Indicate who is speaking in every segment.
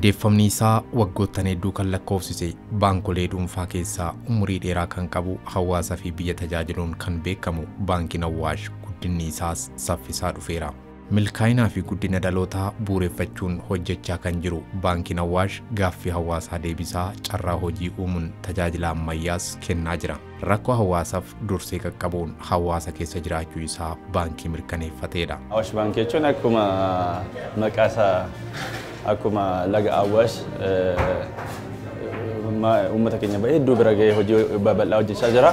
Speaker 1: Hundeeffamni isaa waggoottan hedduu kan lakkoofsise baankolee dhuunfaa keessaa umurii dheeraa kan qabu hawaasaa fi biyya tajaajiluun kan beekamu baankiin Awaash guddinni isaas saffisaa dhufeera. Milkaa'inaa fi guddina dhalootaa bu'uureffachuun hojjechaa kan jiru baankiin Awaash gaaffii hawaasaa deebisaa carraa hojii uumuun tajaajila ammayyaas kennaa jira. Rakkoo hawaasaaf dursee qaqqabuun hawaasa keessa jiraachuu isaa baankii mirkaneeffateedha.
Speaker 2: Awaash baankii jechuun akkuma maqaa isaa akkuma laga Awaash uummata keenya hedduu bira gahee hojii babal'aa hojjechaa jira.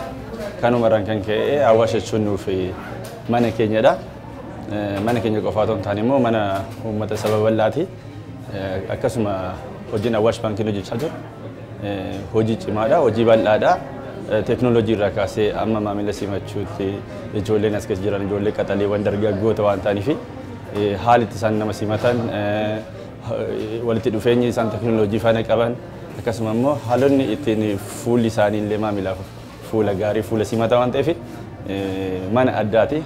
Speaker 2: Kanumarraan kan ka'e Awaash jechuun nuuf mana keenyadha. Mana keenya qofaa otoo hin taane immoo mana uummata saba bal'aati. Akkasuma hojiin Awaash baankiin hojjechaa jiru hojii cimaadha, hojii bal'aadha. Teeknooloojii irraa kaasee amma maamila simachuutti ijoolleen as keessa jiran ijoollee qaxaleewwan dargaggoota waan ta'aniif haalli itti isaan nama simatan walitti dhufeenyi isaan teeknooloojii faana qaban akkasuma immoo haalonni ittiin fuulli isaanii illee maamilaaf fuula gaarii fuula simataa waan ta'eef mana addaati.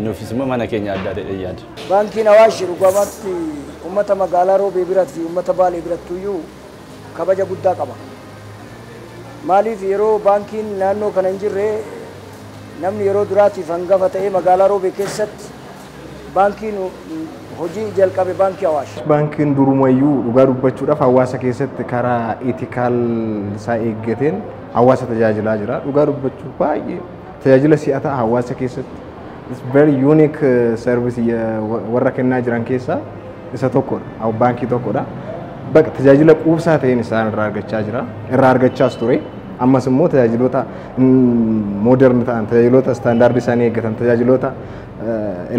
Speaker 2: Nuufis immoo mana keenya addaa ta'e yaada.
Speaker 3: Baankiin Awaash dhugaatti uummata magaalaa Roobee biratti fi uummata Baalee birattuyyuu kabaja guddaa qaba. Maaliif yeroo baankiin naannoo kana hin jirre namni yeroo duraatiif hangafa ta'ee magaalaa Roobee keessatti baankiin hojii jalqabe baankii Awaash.
Speaker 4: Baankiin durumayyuu dhugaa dubbachuudhaaf hawaasa keessatti karaa etikaal isaa eeggateen hawaasa tajaajilaa jira. Dhugaa dubbachuuf baay'ee tajaajila si'ataa hawaasa keessatti it's very unique service warra kennaa jiran keessaa isa tokkodha. Baankii tokkodha. Bakka tajaajila quubsaa ta'een isaan irraa argachaa jira. Irraa argachaas ture. Ammas immoo tajaajiloota modern ta'an, tajaajiloota istaandaardii isaanii eeggatan, tajaajiloota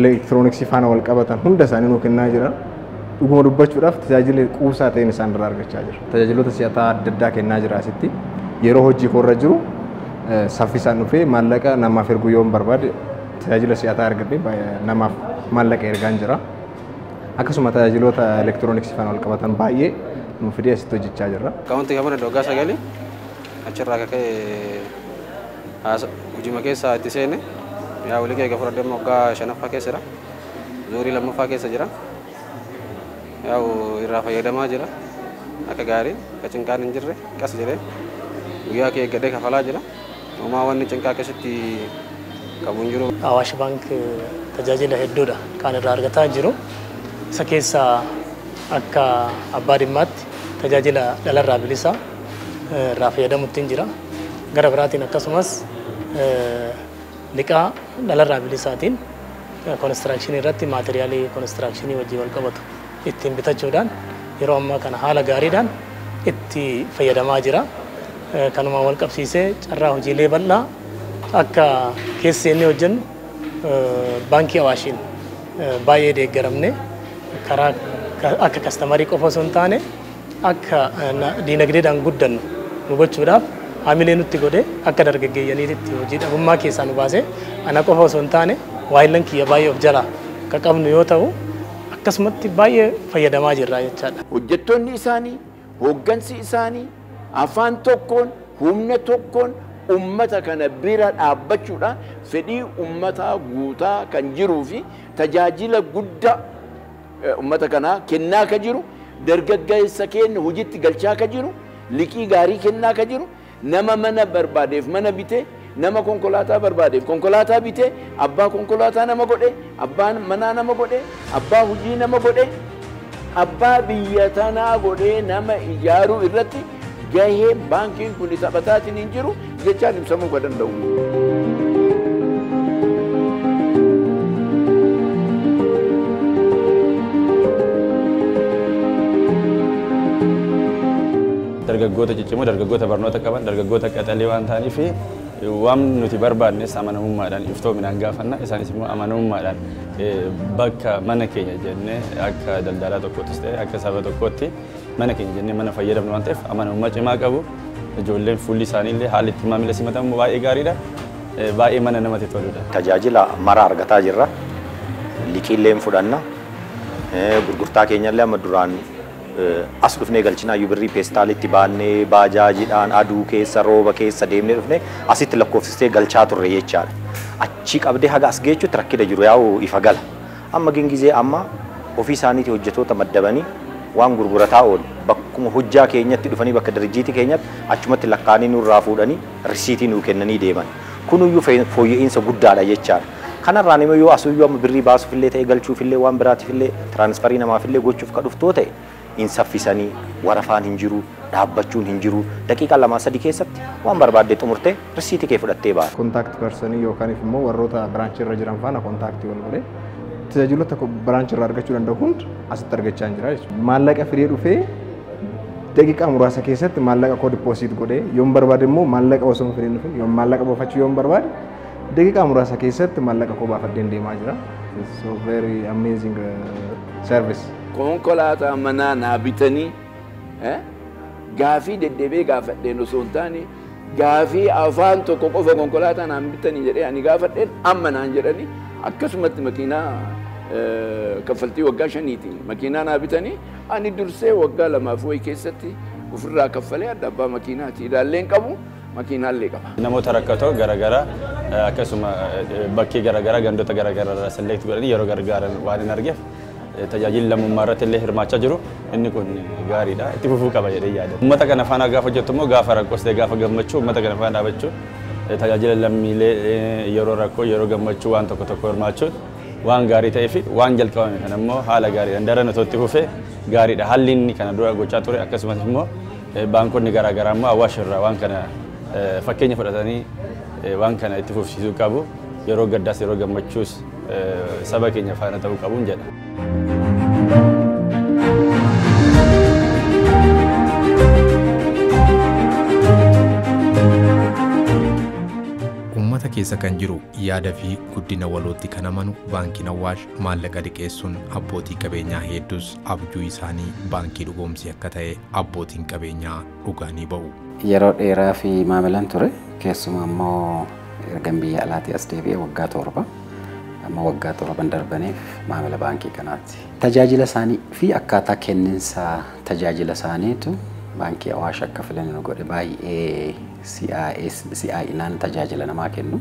Speaker 4: elektirooniksii faana wal qabatan hunda isaanii nuu kennaa jira. Dhuguma dubbachuudhaaf tajaajila quubsaa ta'een isaan irraa argachaa jira. Tajaajiloota si'ataa adda addaa kennaa jira asitti. Yeroo hojii koorra jiru saffisaan dhufee maallaqa namaaf erguu yoo barbaade tajaajila si'ataa argadhee namaaf maallaqa ergaan jira. Akkasuma tajaajiloota elektirooniksii faana wal qabatan baay'ee nu fidee asitti hojjechaa jirra.
Speaker 5: Akkaawuntii kan banadhe waggaa 9 achirraa ka'ee hojii keessa itti seene yaa walii eega fudhadhee waggaa 5ffaa keessa jira. Zuurii 2ffaa keessa jira. Yaa irraa fayyadamaa jira. Akka gaarii akka cinqaan hin jirre qas jedhee guyyaa kee eeggadhee kafalaa jira. Homaa wanni cinqaa keessatti qabu hin jiru.
Speaker 6: Awaash baank tajaajila hedduudha kan irraa argataa jiru. Isa keessaa akka abbaa dhimmaatti tajaajila dhalarraa bilisaa irraa fayyadamuutti jira. Gara biraatiin akkasumas liqaa dhalarraa bilisaatiin konistirakshinii irratti maateriyaalii konistirakshinii wajjin wal qabatu ittiin bitachuudhaan yeroo ammaa kana haala gaariidhaan itti fayyadamaa jira. Kanumaan wal qabsiisee carraa hojiilee bal'aa akka keessi inni hojjennu baankii Awaashiin baay'ee deeggaramne karaa akka kastamarii qofa osoo hin taane akka diinagdeedhaan guddannu nu gochuudhaaf haamilee nutti godhee akka dargaggeeyyaniitti hojii dhabummaa keessaa nu baasee ana qofa osoo hin taane waayillan kiyya baay'ee of jalaa akka qabnu yoo ta'u akkasumatti baay'ee fayyadamaa jirra jechaadha.
Speaker 7: Hojjettoonni isaanii, hooggansi isaanii afaan tokkoon, humna tokkoon ummata kana bira dhaabbachuudhaan fedhii ummataa guutaa kan jiruu fi tajaajila guddaa ummata kanaa kennaa ka jiru, dargaggeessa keenya hojiitti galchaa ka jiru, liqii gaarii kennaa ka jiru, nama mana barbaadeef mana bitee, nama konkolaataa barbaadeef konkolaataa bitee, abbaa konkolaataa nama godhe, abbaa manaa nama godhe, abbaa hojii nama godhe, abbaa biyya tanaa godhee nama ijaaruu irratti gahee baankiin kun taphataatiin hin jiru jechaan ibsamuu kan danda'u.
Speaker 2: Dargaggoota ciccimoo, dargaggoota barnoota qaban, dargaggoota qaxalee waan ta'aniif waan nuti barbaadnes amanamummaadhaan iftoominaan gaafanna. Isaanis immoo amanamummaadhaan bakka mana keenya jennee akka daldalaa tokkottis ta'e akka saba tokkootti mana keenya jennee mana fayyadamnu waan ta'eef amanamummaa cimaa qabu. Ijoolleen fuulli isaanii illee haalli itti maamila simatamu baay'ee gaariidha. Baay'ee mana namatti toludha.
Speaker 8: Tajaajila mara argataa jirra. Liqiillee hin fudhanna. Gurgurtaa keenyallee amma duraan as dhufnee galchinaa iyyuu birrii peestaalitti baannee baajaajiidhaan aduu keessa rooba keessa deemnee dhufnee asitti lakkoofsistee galchaa turre jechaadha. Achi qabdee haga as geechutti rakkina jiru yaa'u ifa gala. Amma gingizee amma ofii isaaniitii hojjettoota maddabanii waan gurgurataa oolu bakkuma hojjaa keenyatti dhufanii bakka dirjiitii keenyatti achumatti lakkaanii nurraa fuudhanii risiitii nuu kennanii deeman. Kunuyyuu fooyya'insa guddaadha jechaadha. Kanarraan immoo yoo asuyyuu amma birrii baasuufillee ta'e galchuufillee waan biraatiifillee tiraansfarii namaafillee gochuuf ka dhuftoo ta'e hin saffisanii warafaan hin jiru dhaabbachuun hin jiru daqiiqaa 2-3 keessatti waan barbaadde xumurtee risiitii kee fudhattee baata.
Speaker 4: Kontaakti persanii yookaan immoo warroota biraanchii irra jiran faana kontaaktii wal godhee tajaajilota biraanchii irraa argachuu danda'u hunda asitti argachaa jira jechuudha. Maallaqa fidee dhufee daqiiqaa muraasa keessatti maallaqa koo dippooziit godhee yoon barbaade immoo maallaqa osoo hin fidin dhufin yoon maallaqa baafachuu yoon barbaade daqiiqaa muraasa keessatti maallaqa koo baafadheen deemaa jira. So very amazing service.
Speaker 7: Konkolaataa manaa naa bitanii gaafii deddeebi'ee gaafadheen osoo hin taane gaafii afaan tokko qofa konkolaataa naan bitanii jedhee ani gaafadheen amma naan jedhanii akkasumatti makiinaa kaffaltii waggaa 5tiin makiinaa naa bitanii ani dursee waggaa 2 wayii keessatti ofirraa kaffalee adda abbaa makiinaati ilaalleen qabu makiinaallee qaba.
Speaker 2: Namoota rakkatoo garaagaraa akkasuma bakkee garaagaraa gandoota garaagaraa irraa select godhanii yeroo gargaaran waan hin argeef tajaajila lammummaa irratti illee hirmaachaa jiru inni kun gaariidha itti fufuu qaba jedhee yaada. Uummata kana faana gaafa hojjettu immoo gaafa rakkoos ta'e gaafa gammachuu uummata kana faana dhaabachuu tajaajila lammiilee yeroo rakkoo yeroo gammachuu waan tokko tokko hirmaachuun waan gaarii ta'ee fi waan jalqabame kana immoo haala gaariidhaan daran otoo itti fufee gaariidha. Haalli inni kana dura gochaa ture akkasumas immoo baankonni garaagaraa immoo Awaash irraa waan kana fakkeenya fudhatanii waan kana itti fufsiisuu qabu yeroo gaddaas yeroo gammachuus saba keenya faana ta'uu qabuun jedha.
Speaker 1: Uummata keessa kan jiru yaada fi guddina walootti kan amanu baankiin Awaash maallaqa liqeessuun abbootii qabeenyaa hedduus abjuu isaanii baankii dhugoomsee akka ta'e abbootiin qabeenyaa dhugaanii ba'u.
Speaker 9: Yeroo dheeraa fi maamilaan ture keessumaa immoo ergan biyya alaatii as deebi'ee waggaa 7 amma waggaa 7 darbaniif maamila baankii kanaati. Tajaajila isaanii fi akkaataa kenninsa tajaajila isaaniitu baankii Awaash akka filannu godhe baay'ee si'aa'inaan tajaajila namaa kennu.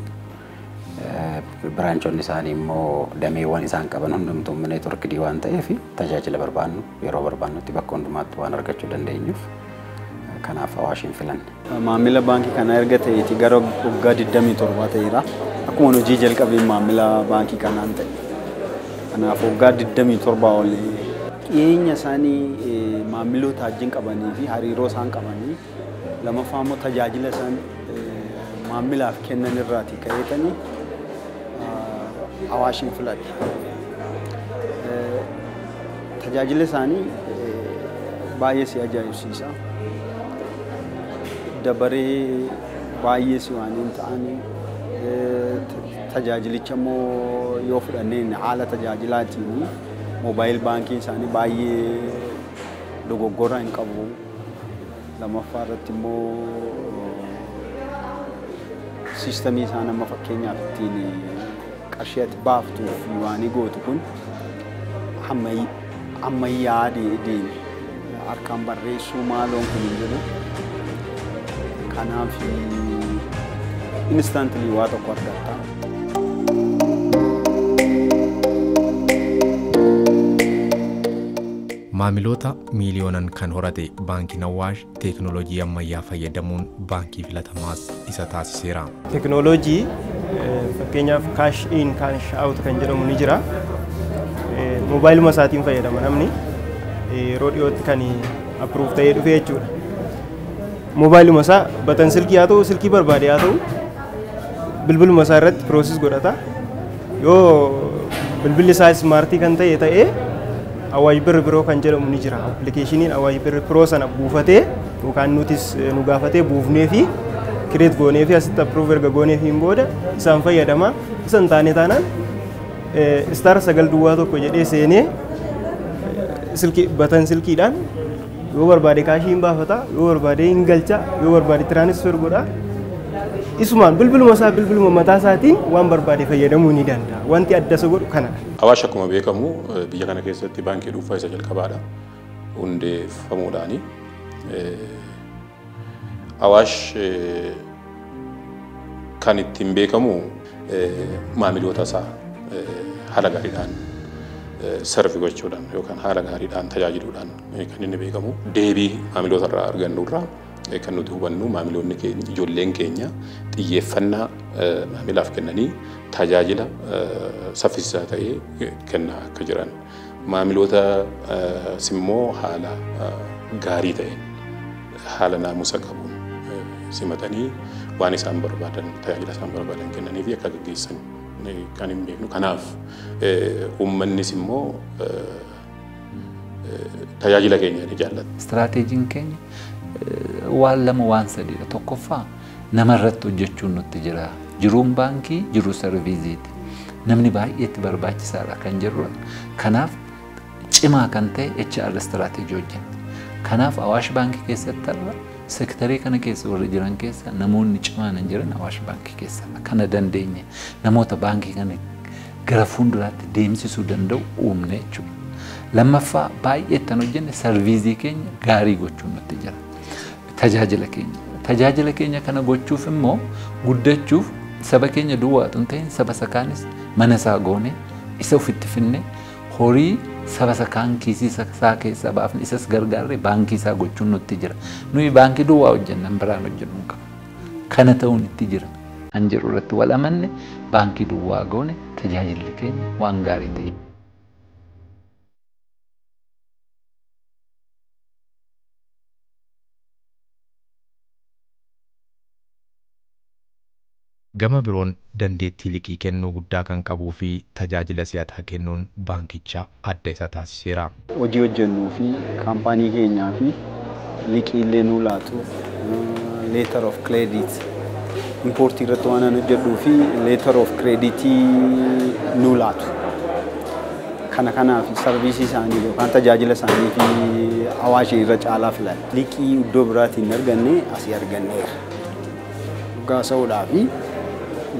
Speaker 9: Biraanchonni isaanii immoo dameewwan isaan qaban hundumtuu neetworkii waan ta'eef tajaajila barbaannu yeroo barbaannutti bakka hundumaatti waan argachuu dandeenyuuf kanaaf Awaashiin filanne.
Speaker 10: Maamila baankii kanaa erga ta'eeti gara waggaa 27 ta'eera. Akkuma hojii jalqabeen maamila baankii kanaan ta'e. Kanaaf waggaa 27 ol dhiyeenya isaanii maamiloota wajjin qabanii fi hariiroo isaan qabanii lamaffaa immoo tajaajila isaan maamilaaf kennan irraati ka'eetanii Awaashiin filadhe. Tajaajila isaanii baay'ee si ajaa'ibsiisa. Dabaree baay'ee si waan hin ta'anii tajaajilicha immoo yoo fudhanneen haala tajaajilaatiin moobaayil baankii isaanii baay'ee dogoggora hin qabu. Lamaffaa irratti immoo siistamii isaan amma fakkeenyaaf ittiin qarshii ati baaftuu fi waan gootu kun ammayyaa deeme harkaan barreessuu maaloon kun hin jiru. Kanaaf instantly waa tokko argatta.
Speaker 1: Maamiloota miiliyoonan kan horate baankiin Awaash teekinooloojii ammayyaa fayyadamuun baankii filatamaas isa taasiseera.
Speaker 11: Teekinooloojii fakkeenyaaf cash in cash out kan jedhamu ni jira. Moobaayiluma isaatiin fayyadama namni yeroo dhiyootti kan approve ta'ee dhufe jechuudha. Moobaayiluma isaa batan silkii haa ta'u silkii barbaade haa ta'u bilbiluma isaa irratti process godhata. Yoo bilbilli isaa ismaartii kan ta'e ta'ee Awaash Birr Biroo kan jedhamu ni jira. Appilikeeshiniin Awaash Birr Biroo sana buufatee yookaan nutis nu gaafatee buufnee fi kireet goonee fi asitti approve erga goonee fi booda isaan fayyadama. Isan taane taanaan star 901 jedhee seenee silkii batan silkiidhaan yoo barbaade kaashii hin baafata, yoo barbaade hin galcha, yoo barbaade tiraansfer godha. Isumaan bilbiluma isaa bilbiluma mataa isaatiin waan barbaade fayyadamuu ni danda'a. Wanti adda isa godhu kanadha.
Speaker 12: Awaash akkuma beekamu biyya kana keessatti baankii dhuunfaa isa jalqabaadha. Hundeeffamuudhaani. Awaash kan ittiin beekamu maamiloota isaa haala gaariidhaan Serve gochuudhaan yookaan haala gaariidhaan tajaajiluudhaan kan inni beekamu. Deebii maamiloota irraa argannu irraa kan nuti hubannu maamiloonni keenya ijoolleen keenya xiyyeeffannaa maamilaaf kennanii tajaajila saffisaa ta'e kennaa akka jiran maamiloota simmoo haala gaarii ta'een haala naamusa qabuun simatanii waan isaan barbaadan tajaajila isaan barbaadan kennanii fi akka gaggeessan kan hin beeknu. Kanaaf uummannis immoo tajaajila keenya ni jaallata.
Speaker 13: Istiraateejiin keenya waan lama waan sadiidha. Tokkoffaa namarratti hojjechuun nutti jira. Jiruun baankii jiruu sarviiziiti. Namni baay'eetti barbaachisaadha kan jirudha. Kanaaf cimaa kan ta'e HR istiraateejii hojjenna. Kanaaf Awaash Baankii keessatti har'a sektarii kana keessa warri jiran keessa namoonni cimaan hin jiran Awaash Baankii keessa kana dandeenye namoota baankii kana gara fuulduraatti deemsisuu danda'u uumne jechuudha. Lammaffaa baay'ee kan hojjenne sarviizii keenya gaarii gochuun nutti jira. Tajaajila keenya. Tajaajila keenya kana gochuuf immoo guddachuuf saba keenya duwwaa otoo hin ta'in saba sakaanis mana isaa goone isa ofitti finne horii saba sakaan kiisii isaa keessaa baafne isas gargaarre baankii isaa gochuun nutti jira. Nuyi baankii duwwaa hojjenna biraan hojjennu hin qabnu. Kana ta'uun itti jira. Kan jedhu irratti wal amanne baankii duwwaa goone tajaajilli keenya waan gaarii ta'e.
Speaker 1: Gama biroon dandeettii liqii kennuu guddaa kan qabuu fi tajaajila si'ataa kennuun baankicha adda isa taasiseera.
Speaker 10: Hojii hojjennuu fi kaampaanii keenyaa fi liqiilee nuu laatu letter of credit impoortii irratti waan an hojjedhuu fi letter of credit nuu laatu. Kana kanaaf sarviisii isaanii yookaan tajaajila isaanii fi Awaashii irra caalaa filan. Liqii iddoo biraatiin hin arganne asii arganneera. Dhugaa sa'uudhaa fi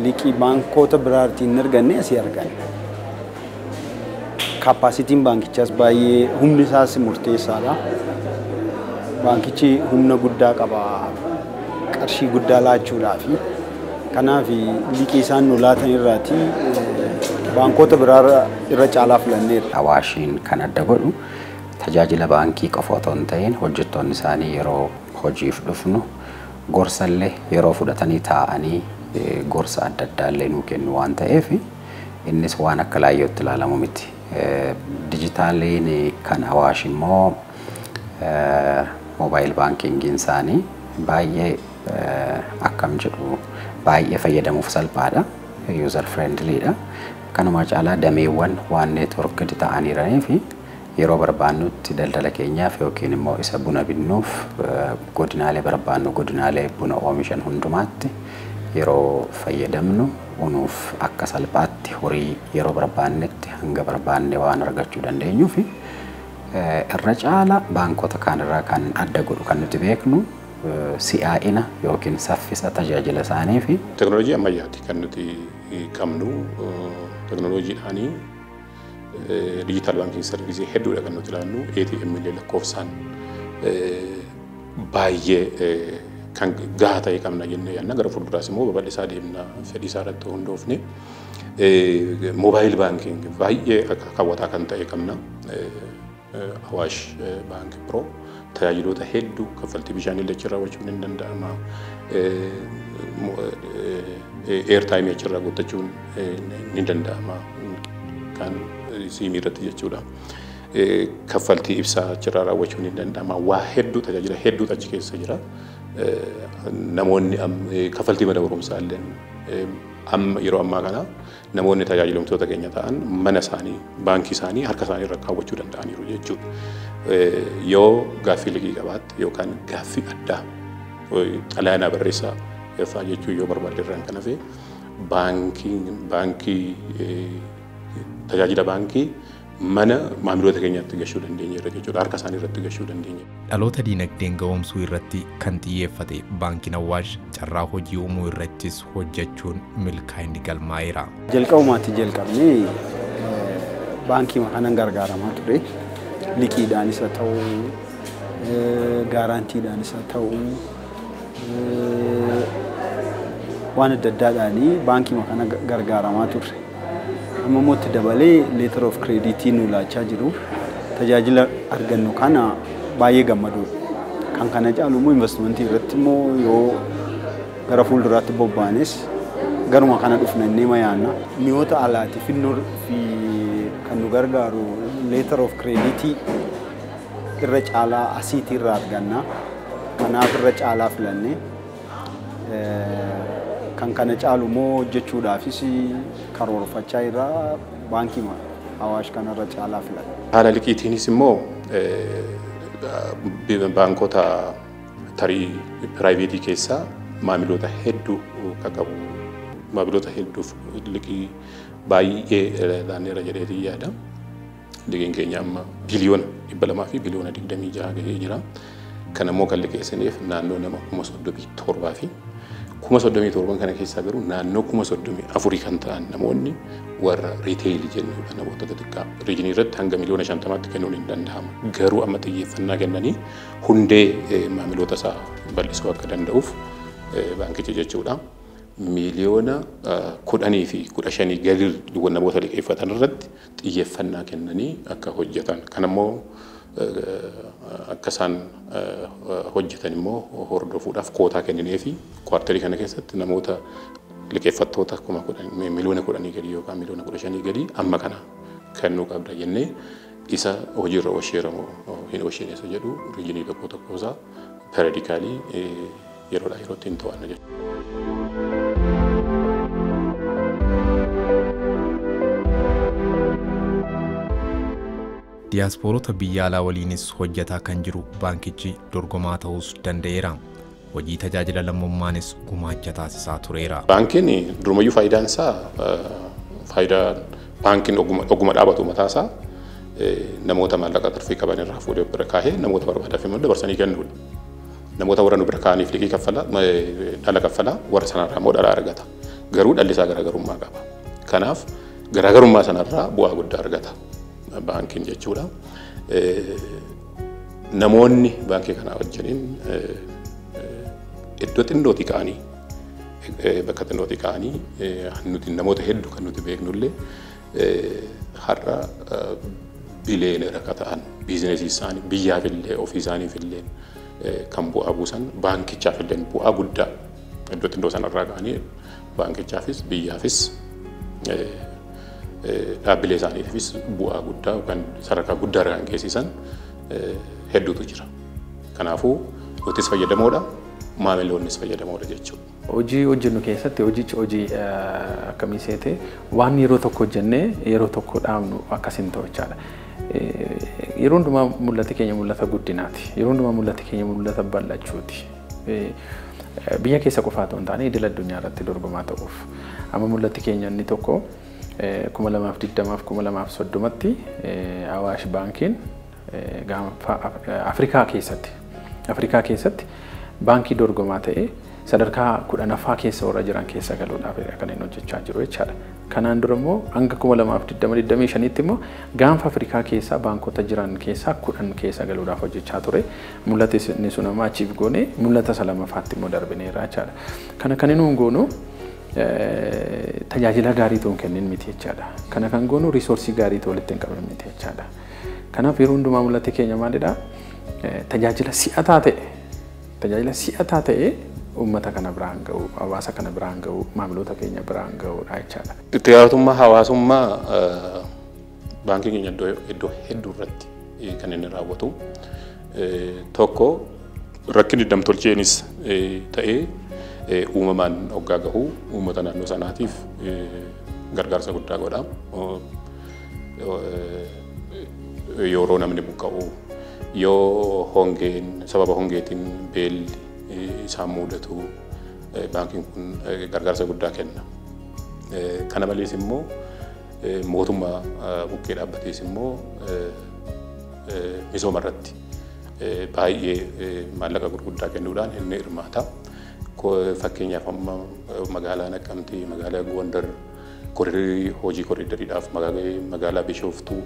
Speaker 10: liqii baankota biraatiin hin arganne asii arganne. Kaappaasitiin baankichaas baay'ee humni isaas murteessaadha. Baankichi humna guddaa qaba qarshii guddaa laachuudhaa fi kanaaf liqii isaan nu laatan irraati baankota biraa irra caalaa filanneerra.
Speaker 9: Awaashiin kan adda godhu tajaajila baankii qofa otoo hin ta'in hojjettoonni isaanii yeroo hojiif dhufnu gorsallee yeroo fudhatanii taa'anii gorsa adda addaallee nuu kennu waan ta'eef innis waan akka laayyootti ilaalamu miti. Dijitaaliin kan Awaash immoo moobaayil baankingiin isaanii baay'ee akkam jedhu baay'ee fayyadamuuf salphaadha. User friendlyidha. Kanuma caalaa dameewwan waan neetworkii ta'aniiranii fi yeroo barbaannutti daldala keenyaaf yookiin immoo isa buna binnuuf godinaalee barbaannu godinaalee buna oomishan hundumaatti yeroo fayyadamnu unuuf akka salphaatti horii yeroo barbaannetti hanga barbaanne waan argachuu dandeenyuu fi irra caala baankota kaanirraa kan adda godhu kan nuti beeknu si'aa'ina yookiin saffisa tajaajila isaanii fi
Speaker 12: Teknooloojii ammayyaati kan nuti qabnu teknooloojiidhaanii digital banking service hedduudha kan nuti ilaannu ATM illee lakkoofsaan baay'ee kan gahaa ta'e qabna jennee yaadna gara fuulduraas immoo babal'isaa deemna fedhii isaa irratti hundoofne moobaayil baanking baay'ee hawwataa kan ta'e qabna Awaash Baank Pro tajaajiloota hedduu kaffaltii bishaanii illee achirraa raawwachuun ni danda'ama. Eertaayimii achirraa guuttachuun ni danda'ama kan siimii irratti jechuudha. Kaffaltii ibsaa achirraa raawwachuun ni danda'ama. Waa hedduu tajaajila hedduutu achi keessa jira. Namoonni kaffaltii mana barumsaa illee amma yeroo ammaa kana namoonni tajaajilamtoota keenya ta'an mana isaanii baankii isaanii harka isaanii irra kaawwachuu danda'aniiru jechuudha. Yoo gaaffii liqii qabaatte yookaan gaaffii addaa xalayaa barreessaa fa'aa jechuu yoo barbaadde irraan kan hafe baankii tajaajila baankii mana maamiloota keenyaatti gashuu dandeenyeerra jechuudha harka isaanii irratti gashuu dandeenya.
Speaker 1: Dhaloota diinagdeen ga'oomsuu irratti kan xiyyeeffate baankiin Awaash carraa hojii uumuu irrattis hojjechuun milkaa'inni galmaa'eera.
Speaker 10: Jalqabumaatti jalqabnee baankii kanan gargaaramaa ture. Liqiidhaanis haa ta'u, gaaraantiidhaanis haa ta'u, waan adda addaadhaanii baankii kana gargaaramaa turre. Amma immoo itti dabalee letter of credit nu laachaa jiru. Tajaajila argannu kana baay'ee gammadoodha. Kan kana caalu immoo investimentii irratti immoo yoo gara fuulduraatti bobba'anis garuma kana dhufna inni yaanna. Mi'oota alaatii fi kan nu gargaaru letter of credit irra caalaa asiitii irraa arganna. Kanaaf irra caalaa filannee kan kana caalu immoo hojjechuudhaafis karoorfachaa irraa baankii Awaash kanarra caalaa filanne.
Speaker 12: Haala liqiitiinis immoo baankota tarii piraayiveetii keessaa maamiloota hedduu kan qabu. Maamiloota hedduuf liqii baay'ee laanneera jedheetii yaada. Liqiin keenya amma biliyoona 200 fi biliyoona 26 gahee jira. Kan immoo kan liqeessaniif naannoo nama 37,000 fi 37,000 kana keessaa garuu naannoo 34,000 kan ta'an namoonni warra riiteeyilii jennuudha namoota xixiqqaa. Riijinii irratti hanga miliyoona 50tti kennuun hin danda'amu. Garuu amma xiyyeeffannaa kennanii hundee maamiloota isaa bal'isuu akka danda'uuf baankichi jechuudha. Miliyoona 10 fi 15 gadi namoota liqeeffatan irratti xiyyeeffannaa kennanii akka hojjetan. Kan immoo akka isaan hojjetan immoo hordofuudhaaf kootaa kenninee fi kwartarii kana keessatti namoota liqeeffattoota miliyoona 10 gadi yookaan miliyoona 15 gadi amma kana kennuu qabda jennee isa hojiirra oolcheeramoo hin oolchineessa jedhu riijinii tokko tokko isaa periodikaalii yeroodhaa yerootti hin to'anna jechuudha.
Speaker 1: Diyaaspoorota biyya alaa waliinis hojjetaa kan jiru baankichi dorgomaa ta'uus danda'eera. Hojii tajaajila lammummaanis gumaacha taasisaa tureera.
Speaker 12: Baankiin durumayyuu faayidaan isaa faayidaa baankiin oguma dhaabatu mataa isaa namoota maallaqa turfii qaban irraa fuudhee bira kaahee namoota barbaadaaf immoo dabarsanii kennuudha. Namoota warra nu bira kaa'aniif liqii kaffala dhala kaffala warra sanarraa immoo dhala argata. Garuu dhalli isaa garaagarummaa qaba. Kanaaf garaagarummaa sanarraa bu'aa guddaa argata baankiin jechuudha. Namoonni baankii kana wajjiniin iddoo xinnootii ka'anii bakka xinnootii ka'anii nuti namoota hedduu kan nuti beeknullee har'a biliyeenera akka ta'an biizinesii isaanii biyyaafillee ofii isaaniifillee kan bu'aa buusan baankichaafillee bu'aa guddaa iddoo xinnoo sanarraa ka'anii baankichaafis biyyaafis dhaabbilee isaaniifis bu'aa guddaa yookaan sadarkaa guddaa irra kan geessisan hedduutu jira. Kanaafuu nutis fayyadamoodha, maamiloonnis fayyadamoodha jechuudha.
Speaker 14: Hojii hojjennu keessatti hojichi hojii akkamii seete waan yeroo tokko hojjennee yeroo tokko dhaabnu akkas hin ta'u jechaadha. Yeroo hundumaa mul'ati keenya mul'ata guddinaati. Yeroo hundumaa mul'ati keenya mul'ata bal'achuuti. Biyya keessa qofaa otoo hin taane idil addunyaa irratti dorgomaa ta'uuf. Amma mul'ati keenya inni tokko 2020 fi 2030tti Awaash baankiin gaanfa Afrikaa keessatti baankii dorgomaa ta'ee sadarkaa 10ffaa keessa warra jiran keessa galuudhaaf kan inni hojjechaa jiru jechaadha. Kanaan dura immoo hanga 2020-2025tti immoo gaanfa Afrikaa keessaa baankota jiran keessaa 10 keessa galuudhaaf hojjechaa ture. Mul'ati inni sun amma achiif goone mul'ata isa lammaffaatti immoo darbineerra jechaadha. Kana kan inni goonu tajaajila gaarii ta'uun kennin miti jechaadha. Kana kan goonu riisoorsii gaarii ta'u walitti hin qabne miti jechaadha. Kanaaf yeroo hundumaa mul'ati keenya maalidha? Tajaajila si'ataa ta'e uummata kana biraan ga'u, hawaasa kana biraan ga'u, maamiloota keenya biraan ga'uudha jechaadha.
Speaker 12: Itti gaafatamummaa hawaasummaa baankiin keenya iddoo hedduu irratti kan inni raawwatu. Tokko rakkinni namtolcheenis ta'ee uumamaan hoggaa gahu uummata naannoo sanaatiif gargaarsa guddaa godha. Yeroo namni buqqa'u yoo hongeen sababa hongeetiin beelli isaan mudatu baankiin kun gargaarsa guddaa kenna. Kana malees immoo mootummaa bukkee dhaabbatees immoo misooma irratti baay'ee maallaqa gurguddaa kennuudhaan inni hirmaata. Fakkeenyaaf amma magaalaa Naqqamtee, magaalaa Gondar, koriidarii hojii koriidariidhaaf magaalaa Bishooftuu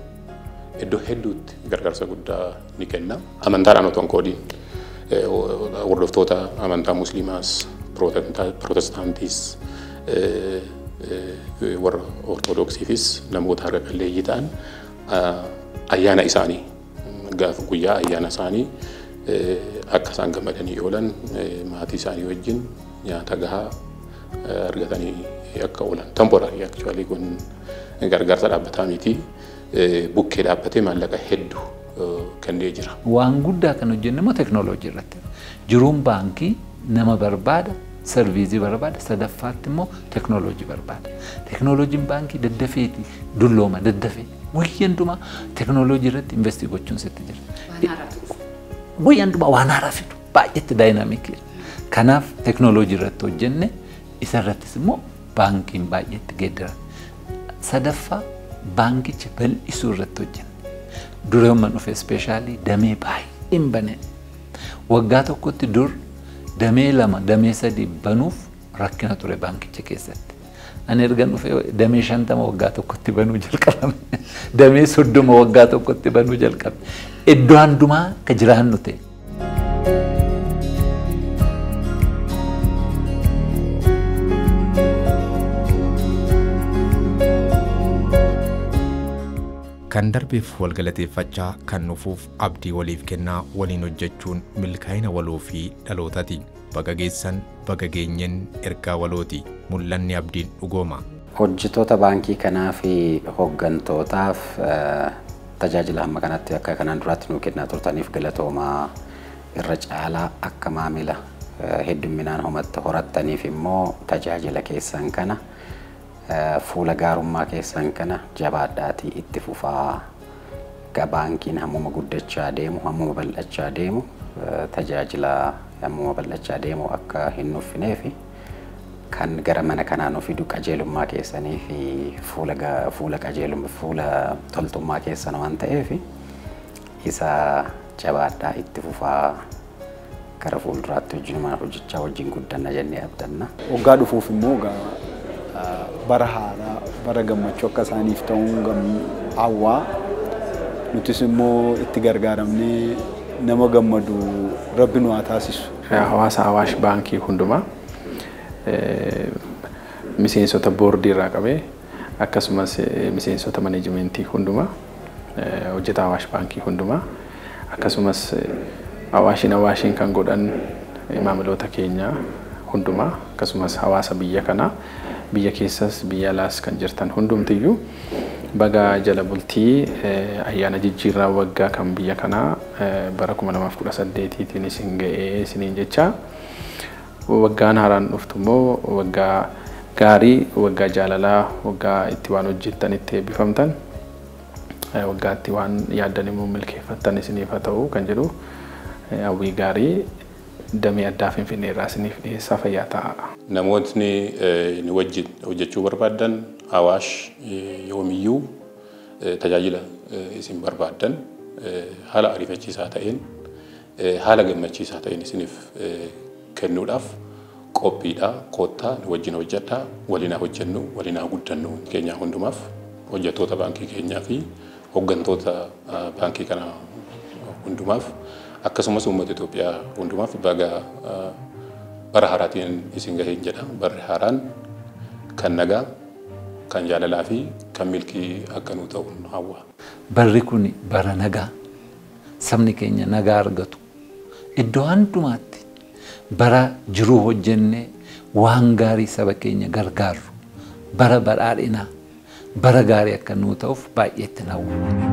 Speaker 12: iddoo hedduutti gargaarsa guddaa ni kenna. Amantaadhaan otoo hin qoodiin hordoftoota amantaa Musliimaas, Pirootestaantiis, warra Ortodoksiifis namoota harka qalleeyyii ta'an ayyaana isaanii gaafa guyyaa ayyaana isaanii akka isaan gammadanii oolan maatii isaanii wajjin nyaata gahaa argatanii akka oolan temporary actually kun gargaarsa dhaabbataa miti bukkee dhaabbatee maallaqa hedduu kennee jira.
Speaker 13: Waan guddaa kan hojjenne immoo teekinooloojii irratti. Jiruun baankii nama barbaada, sarviizii barbaada, sadaffaatti immoo teekinooloojii barbaada. Teekinooloojiin baankii daddafeeti dullooma daddafee guyyaan dhumaa teekinooloojii irratti investii gochuun sitti jira. Guyyaan dhumaa waan haaraa fidu baay'eetti daayinaamikiidha. Kanaaf teekinooloojii irratti hojjenne isa irrattis immoo baankiin baay'eetti geeddarame. Sadaffaa baankicha bal'isuu irratti hojjenne. Dura yommuu dhufe ispeeshaalii damee baay'een bane. Waggaa tokkotti dur damee 2 damee 3 banuuf rakkina ture baankicha keessatti. Ani ergan dhufe damee 50 waggaa tokkotti banuu jalqabame. Damee 30 waggaa tokkotti banuu jalqabe. Iddoo hundumaa ka jiraannu ta'e.
Speaker 1: Kan darbeef wal galateeffachaa kan nufuuf abdii waliif kennaa waliin hojjechuun milkaa'ina waloo fi dhalootaati. Baga geessan baga geenyeen ergaa walooti. Mul'anni abdiin dhugooma.
Speaker 9: Hojjettoota baankii kanaa fi hooggantootaaf tajaajila hamma kanatti akka kanaan duraatti nuu kennaa turtaniif galatoomaa irra caalaa akka maamila heddumminaan horattaniif immoo tajaajila keessan kana fuula gaarummaa keessan kana jabaadhaatii itti fufaa. Baankiin hammuma guddachaa deemu, hammuma bal'achaa deemu, tajaajila hammuma bal'achaa deemu akka hin nuffinee fi kan gara mana kanaa nu fidu qajeelummaa keessanii fi fuula qajeelummaa fuula toltummaa keessan waan ta'eef isa jabaadhaa itti fufaa gara fuulduraatti hojiinumaan hojjechaa wajjin guddanna jennee abdanna.
Speaker 10: Waggaa dhufuuf immoo bara haaraa bara gammachuu akka isaaniif ta'uun hawwaa nutis immoo itti gargaaramnee nama gammadu rabbi nu haa taasisu.
Speaker 14: Hawaasa Awaash Baankii hundumaa miseensota boordii irraa qabee akkasumas miseensota maneejimentii hundumaa hojjetaa Awaash Baankii hundumaa akkasumas Awaashiin kan godhan maamiloota keenya hundumaa akkasumas hawaasa biyya kanaa biyya keessas biyya alaas kan jirtan hundumtiyyuu baga jala bultii ayyaana jijjiirraa waggaa kan biyya kanaa bara 2018tiin isin ga'ee isiniin jecha waggaan haaraan dhuftu immoo waggaa gaarii waggaa jaalalaa waggaa itti waan hojjettan itti eebbifamtan waggaa itti waan yaaddan immoo milkeeffattan isiniif haa ta'u kan jedhu hawwii gaarii damee addaa Finfinnee irraa isiniif dhiyeessaa fayyaa ta'a.
Speaker 12: Namootni nu wajjin hojjechuu barbaadan Awaash yoomiyyuu tajaajila isin barbaadan haala ariifachiisaa ta'een haala gammachiisaa ta'een isiniif kennuudhaaf qophiidha. Koottaa nu wajjin hojjedhaa, waliin haa hojjennu, waliin haa guddannu keenyaa hundumaaf hojjettoota baankii keenyaa fi hooggantoota baankii kanaa hundumaaf akkasumas uummata Itoophiyaa hundumaaf baga bara haaraatiin isin gaheen jedha. Barri haaraan kan nagaa, kan jaalalaa fi kan milkii akka nuu ta'u hawwa.
Speaker 13: Barri kun bara nagaa, sabni keenya nagaa argatu. Iddoo hundumaatti bara jiruu hojjennee waan gaarii saba keenya gargaarru, bara badhaadhinaa, bara gaarii akka nuu ta'uuf baay'eetti hawwa.